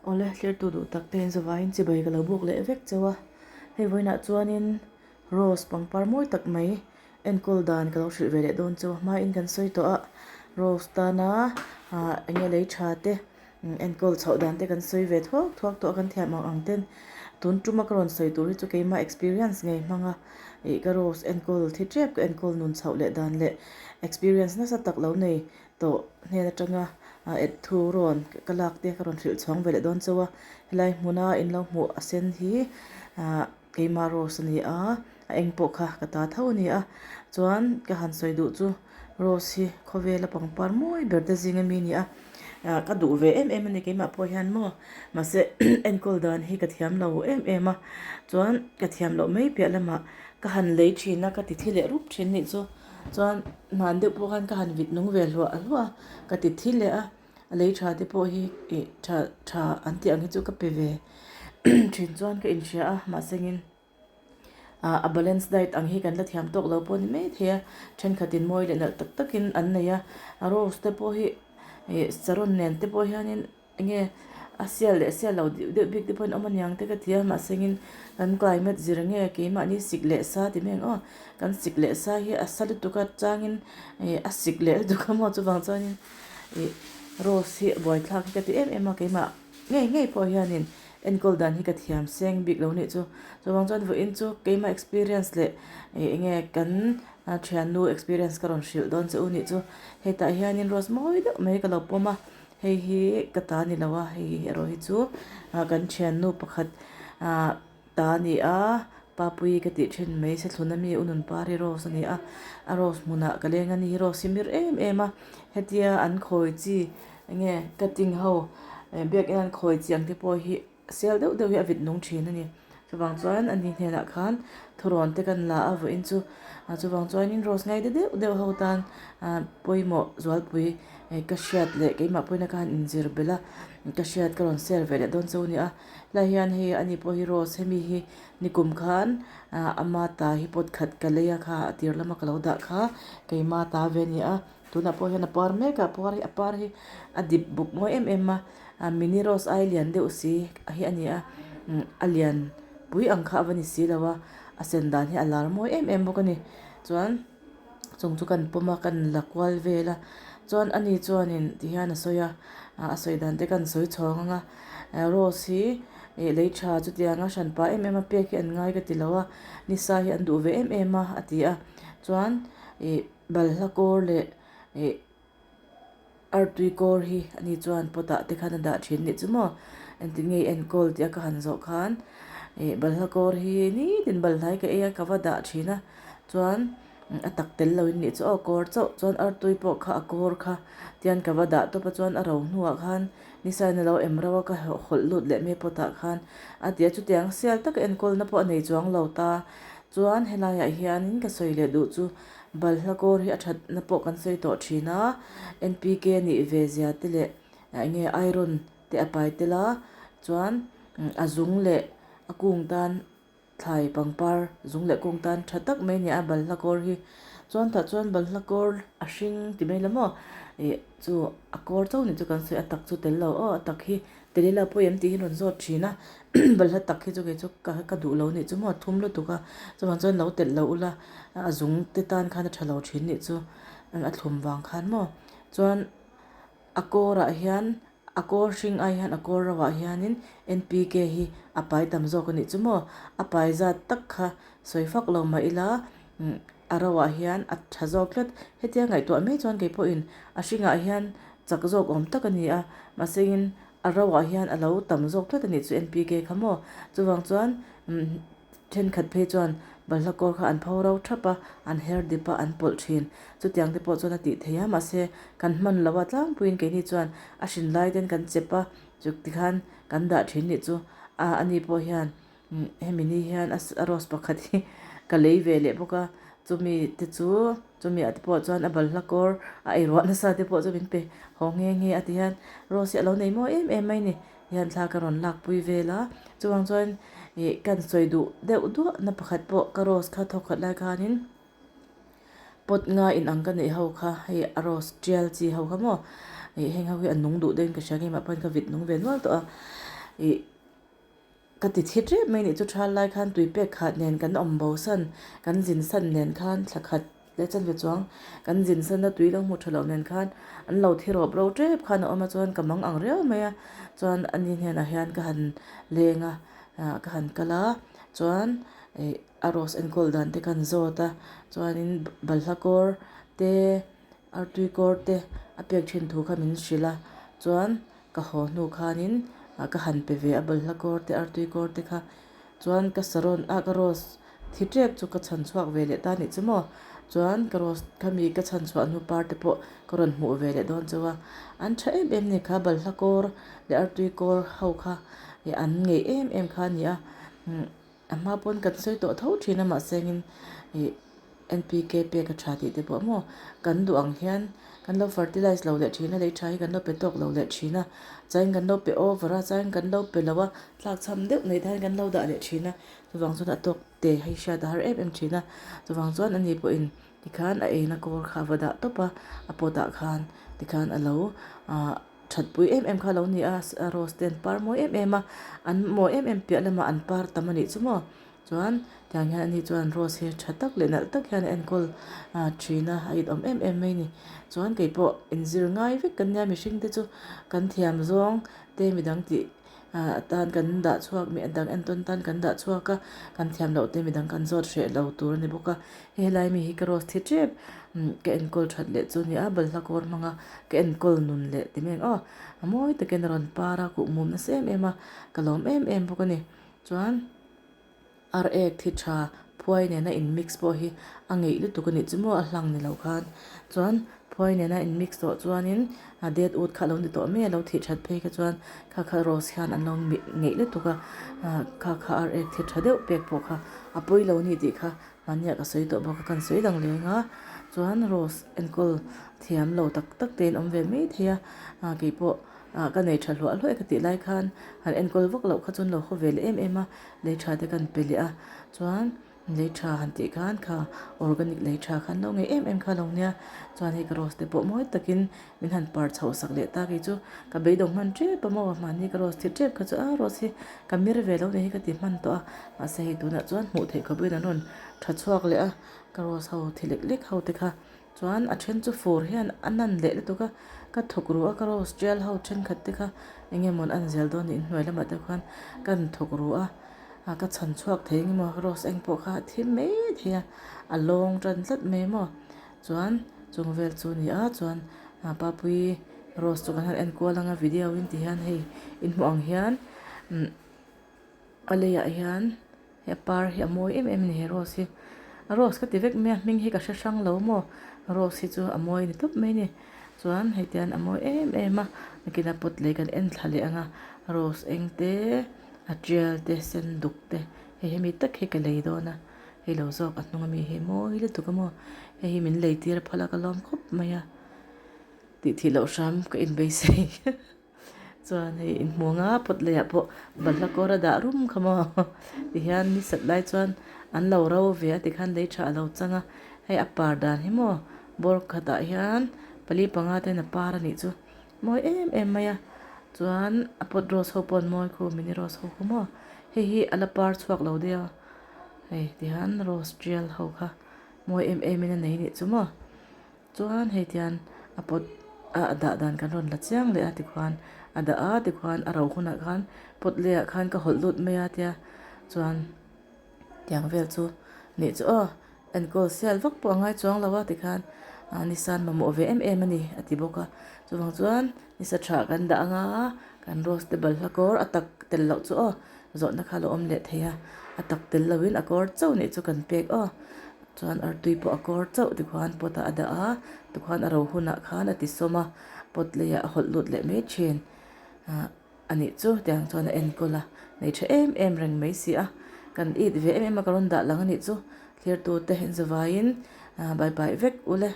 Awle, thlirtu duh tak te in zavaiin chibai ka lo buk leh vek chauh a, hei vawiinah chuanin rose pangpar mawi tak mai enkawl dan ka lo hrilh ve leh dawn chauh a, hmain kan sawi tawh a, rose tana ah eng nge lei tha te enkawl chhoh dan te kan sawi ve thuak thuak tawh a kan thiam ang ang ten tun tuma ka rawn sawi tur hi chu keima experience ngei hmang a ih ka rose enkawl thi tep ka enkawl nun chhoh leh dan leh experience nasa tak lo nei tawh hnen atanga et thu rawn ka lak te ka rawn hrilh chhuang ve leh dawn chauh a helai hmuna in lo hmuh a sen hi ah keima rose a ni a a eng pawh kha ka ta tho a ni a chuan ka han sawi duh chu rose hi khawvela pangpar mawi ber te zinga mi a ni a ah ka duh ve em em a ni keimah pawh hian maw mahse enkawl dan hi ka thiam lo em em a chuan ka thiam loh mai piah lamah ka han lei thin a ka ti thi leh rup thin a nih chu. Chuan hman deuh pawh khan ka han vit nung ve hluah hluah a, ka ti thi leh a, a lei tha te pawh hi ih tha tha an tih ang hi chu ka pe ve thin chuan ka inhria a, mahsengin ah a balance diet ang hi kan la thiam tawk lo pawh a ni maithei a, thenkhatin mawi leh nalh tak takin an nei a, a rose te pawh hi ih saron nen te pawh hianin. Enge a sial leh sial lo deuh deuh bik te pawhin awm aniang te ka ti a mahsengin kan climate zir nge keimahni sik leh sa ti mai ang aw kan sik leh sa hi a sa lutuk a changin ih a sik leh lutuk a maw chuvang chuanin ih rose hi buaithlak hi ka ti em em a keimah ngei ngei pawh hianin enkawl dan hi ka thiam seng bik lo nih chu chuvang chuan vawiin chu keimah experience leh ih enge kan thiannu experience ka rawn hrilh dawn che u nih chu hetah hianin rose mawi deuh mai ka lo pawm a. Hei hi ka ta ni lo a hei erawh hi chu ah kan thiannu pakhat ah ta a ni a Papuii ka tih thin mai se thlun ami u Nunpari rose a ni a a rose hmunah ka leng a ni hi rose hi mir em em a hetia an khawi chi enge cutting ho biakin an khawi chi ang te pawh hi Sial deuh deuh hi a vit nung thin a ni. Chuvang chuan ani hnenah khan thurawn te kan la a vawiin chu chuvang chuanin rose ngai te deuh deuh ho tan pawimawh zualpui ka hriat leh keimah pawhin a khan inzir belh a ka hriat ka rawn share ve leh dawn chu a ni a. Helai hian hei ani pawh hi rose hemi hi nikum khan ama ta hi pot khat ka lei a kha a tir lama ka lo dah kha keima ta ve a ni a. Tunah pawh hian a par mek a, par hi a par hi a dip buk mawi em em a, a mini rose ai lian deuh si hi a ni a, a lian pui ang kha a va ni si lo a, a sen dan hi a lar mawi em em bawk a ni. Chuan chung chu kan pawm a kan la kual vel a, chuan ani chuanin ti hian a sawi a, a sawi dan te kan sawi chhawng ang a, rose hi ih lei tha chutianga hranpa em em a pek hi an ngai ka ti lo a, nisa hi an duh ve em em a a ti a, chuan ih. Balhla kawr leh ih artui kawr hi ani chuan pot ah te khan a dah thin nih chu maw engtin nge i enkawl tih a ka han zawh khan ih balhla kawr hi nitin balhla hi ka ei a ka va dah thin a chuan a tak tel lo in nih chu aw kawr chauh chuan artui pawh kha a kawr kha tian ka va dah tawp a chuan a ro hnuah khan nisa in alo em reuh a ka hawlh lut leh mai pot ah khan a ti a chutiang sial taka enkawl na pawh a nei chuang lo ta chuan helai ah hianin ka sawi leh duh chu. Balhla kawr hi a thatna pawh kan sawi tawh thin a, N_P_K a nih ve zia te leh eng nge iron te a pai tel a chuan a zung leh a kung tan thlai pangpar zung leh kung tan tha tak mai a ni a balhla kawr hi chuan tah chuan balhla kawr a hring ti mai la maw ih chu a kawr chauh ni chu kan sawi a tak chu tel lo aw a tak hi. Delila pawi em tih hi rawn zawt thin a, balhla tak hi chu kei chu ka ka duh lo nih chu maw a thum lutuk a, chuvang chuan lo telh lo ula a zung te tan khan a tha lo thin nih chu a thlum vang khan maw chuan a kawr ah hian a kawr hring ai hian a kawr ro ah hianin N_P_K hi a pai tam zawk a nih chu maw a pai zat tak kha sawi fak lo mah ila a ro ah hian a tha zawk tlat hetia ngaihtuah mai chuan kei pawhin a hringah hian chak zawk awm tak a ni a mahsengin a ro ah hian a lo tam zawk tlat a nih chu N_P_K kha maw chuvang chuan thenkhat phei chuan balhla kawr kha an pho ro thap a an her dip a an pawlh thin chutiang te pawh chuan a tih theih a mahse kan hman lo a tlangpuiin keini chuan a hrin lai ten kan chep a chu tikhan kan dah thin nih chu a ani pawh hian. Hemi ni hian a rose pakhat hi ka lei ve leh bawk a chumi te chu chumi ah te pawh chuan a balhla kawr a ei ruah nasa te pawh chu min pe haw nghe nghe a ti hian rose hi a lo nei mawi em em mai a ni hian thla ka rawn lak pui vel a chuvang chuan ih ka sawi duh deuh duah na pakhat pawh ka rose kha thawk khat lai khanin. Pot nga in ang ka neih ho kha hei a rose tial chi ho kha maw ih heng ho hi a nung duh deuhin ka hria nge mah pawn ka vit nung ve nual tawh a. Ih ka ti thi tep mai nih chu thal lai khan tui pek khat nen kan awm bo san kan zin san nen khan thla khat leh chanve chuang kan zin san a tui lo hmu tha lo nen khan an lo thi rawp ro tep khan a awm a chuan ka mang ang riau mai a chuan ani hnenah hian ka han leng a ah ka han kal a chuan ih a rose enkawl dan te ka han zawt a chuanin balhla kawr te artui kawr te a pek thin thu kha min hrilh a chuan ka haw hnu khanin ah ka han pe ve a balhla kawr te artui kawr te kha chuan ka sarawn ah ka rose thi tep chu ka chhan chhuak ve leh ta a nih chu maw chuan ka rose khami ka chhan chhuah hnu par te pawh ka rawn hmuh ve leh dawn chauh a an tha em em a ni kha balhla kawr leh artui kawr ho kha ih an ngeih em em kha a ni a umm a hma pawn kan sawi tawh tho thin a mahse engin ih N_P_K pek a tha tih te pawh maw kan duh ang hian kan lo fertilize lo leh thin a lei tha hi kan lo pe tawk lo leh thin a chuan kan lo pe over a chuan kan lo pe lo a tlak chham deuh nei te hian kan lo dah leh thin a chuvang chuan a tawk te hei hriat a har em em thin a chuvang chuan ani pawhin tikhan a eina kawr kha a va dah tawp a a pot ah khan tikhan a lo ah thatpui em em kha a lo ni a rose te an par mawi em em a an mawi em em piah lamah an par tam a nih chu maw. Chuan tiang hian ani chuan rose hi tha tak leh nalh tak hian a enkawl ah thin a a inawm em em mai a ni. Chuan keipawh inzir ngai vek kan nia mihring te chu kan thiam zawng te midang tih ah atan kan dah chhuak mi dang entawn tan kan dah chhuak a kan thiam loh te midang kan zawt hreh lo tur a ni bawk a. Helai mi hi ka rose thi tep ka enkawl that leh chu a ni a balhla kawr hmanga ka enkawl nun leh ti mai ang aw a mawi takin a rawn par a kuhmum nasa em em a ka lawm em em bawk a ni. Chuan ar ek thi tha phuai nena in mix pawh hi a ngeih lutuk a nih chu maw a hlang ni lo khan chuan phuai nena in mix tawh chuanin a det ut kha a lo ni tawh mai a lo thih that phei kha chuan kha kha rose hian an lo ngeih lutuk a ah kha kha ar ek thi tha deuh pek pawh kha a pawi lo a ni tih kha mahniah ka sawi tawh bawk a kan sawi dang leng a chuan rose enkawl thiam lo tak tak te in awm ve mai thei a ah keipawh. Ah ka nei tha hluah hluah e ka tih lai khan han enkawl vak loh kha chuan lo haw ve leh em em a lei tha te kan pe leh a chuan lei tha han tih khan kha organic lei tha khan lo ngei em em kha lo nia chuan hei ka rose te pawh mawi takin min han par chhoh sak leh ta kei chu ka beidawng hman tep a maw mahni ka rose thi tep kha chu a rose hi ka mir ve lo nih hi ka ti hman tawh a mahse hei tunah chuan hmuh theih khawpin an rawn tha chhuak leh a ka rose ho thi lek lek ho te kha. Chuan a then chu fur hian a nan leh lutuk a, ka thawk ru a ka rose tial ho thenkhat te kha eng nge mawn an zel dawn niin hnuai lamah te khuan ka han thawk ru a, ah ka chhan chhuak thei eng emaw rose eng pawh kha a thim mai thei a, a lawng tan tlat mai maw chuan chung vel chu a ni a chuan ah Papui rose chu kan han en kual ang a video in ti hian hei in hmuh ang hian umm a leiah hian. He par hi a mawi em em a ni he rose hi rose ka ti vek mai a hming hi ka hre hrang lo maw rose hi chu a mawi ni tawp mai a ni chuan hei te hian a mawi em em a nakinah pot lei kan en thla leh ang a rose eng te a tial te sen duk te hei hemi tak hi ka lei dawn a hei lo zawk a hnung ami hi mawi lutuk a maw hei hi min lei tir phal a ka lawm khawp mai a tih thih loh hram ka inbeisei. Chuan hei inhmu nga pot leiah pawh balhla kawr a dah rum kha maw tihian ni sat lai chuan an lo ro ve a tikhan lei tha a lo chang a hei a par dan hi maw bawr khatah hian pali panga ten a par a nih chu mawi em em mai a chuan a pot rose ho pawh an mawi khu mini rose ho khu maw hei hi a la par chhuak lo deuh a hei tihian rose tial ho kha mawi em em in a nei a nih chu maw. Chuan hei tian a pot a a dah dan kan rawn la chiang leh a tikhuan a dah a tikhuan a ro hunah khan pot lehah khan ka hawlh lut mai a tia chuan tiang vel chu nih chu aw enkawl sial vak pawh a ngai chuang lo a tikhan ah nisan mamawh ve em em a ni a ti bawk a chuvang chuan nisa tha kan dah anga kan rose te balhla kawr a tak tel loh chu aw zawhna kha a lo awm leh thei a a tak tel loin a kawr chauh nih chu kan pek aw. Chuan artui pawh a kawr chauh tikhuan pot ah a dah a tikhuan a ro hunah khan a ti sawm a pot leiah a hawlh lut leh mai thin ah a nih chu tiang chuan a enkawl a nei tha em em reng mai si a kan it ve em em a ka rawn dah lang a nih chu thlir tute in zavaiin ah bye bye vek ule.